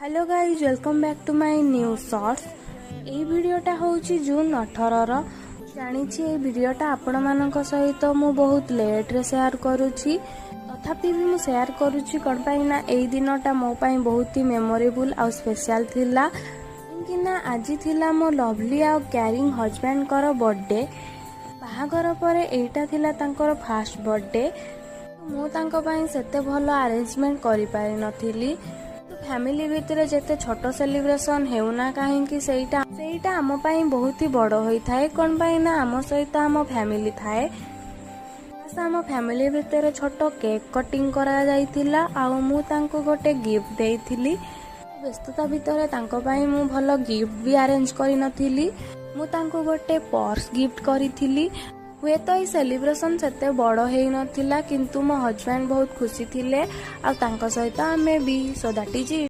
Hello guys, welcome back to my new shorts. ଏଇ ଭିଡ଼ିଓଟା ହେଉଛି June 18ର। ଜାଣିଛି, ଏଇ ଭିଡ଼ିଓଟା ଆପଣମାନଙ୍କ ସହିତ ମୁଁ ବହୁତ ଲେଟ୍ରେ ସେୟାର କରୁଛି। ତଥାପି ବି ମୁଁ ସେୟାର କରୁଛି। କ'ଣ ପାଇଁ ନା ଏଇ ଦିନଟା ମୋ ପାଇଁ ବହୁତ ହି ମେମୋରେବୁଲ୍ ଆଉ ସ୍ପେଶାଲ ଥିଲା, କାହିଁକି ନା ଆଜି ଥିଲା ମୋ ଲଭଲି ଆଉ କ୍ୟାରିଂ ହଜବ୍ୟାଣ୍ଡଙ୍କର ବର୍ଥଡେ। ବାହାଘର ପରେ ଏଇଟା ଥିଲା ତାଙ୍କର ଫାଷ୍ଟ ବର୍ଥଡେ। ମୁଁ ତାଙ୍କ ପାଇଁ ସେତେ ଭଲ ଆରେଞ୍ଜମେଣ୍ଟ କରିପାରିନଥିଲି। ଫ୍ୟାମିଲି ଭିତରେ ଯେତେ ଛୋଟ ସେଲିବ୍ରେସନ ହେଉନା କାହିଁକି, ସେଇଟା ଆମ ପାଇଁ ବହୁତ ହି ବଡ଼ ହୋଇଥାଏ। କ'ଣ ପାଇଁ ନା ଆମ ସହିତ ଆମ ଫ୍ୟାମିଲି ଥାଏ। ବାସ୍, ଆମ ଫ୍ୟାମିଲି ଭିତରେ ଛୋଟ କେକ୍ କଟିଂ କରାଯାଇଥିଲା ଆଉ ମୁଁ ତାଙ୍କୁ ଗୋଟେ ଗିଫ୍ଟ ଦେଇଥିଲି। ବ୍ୟସ୍ତତା ଭିତରେ ତାଙ୍କ ପାଇଁ ମୁଁ ଭଲ ଗିଫ୍ଟ ବି ଆରେଞ୍ଜ କରିନଥିଲି। ମୁଁ ତାଙ୍କୁ ଗୋଟେ ପର୍ସ ଗିଫ୍ଟ କରିଥିଲି। ହୁଏତ ଏଇ ସେଲିବ୍ରେସନ ସେତେ ବଡ଼ ହେଇନଥିଲା, କିନ୍ତୁ ମୋ ହଜବ୍ୟାଣ୍ଡ ବହୁତ ଖୁସି ଥିଲେ ଆଉ ତାଙ୍କ ସହିତ ଆମେ ବି। So that is it.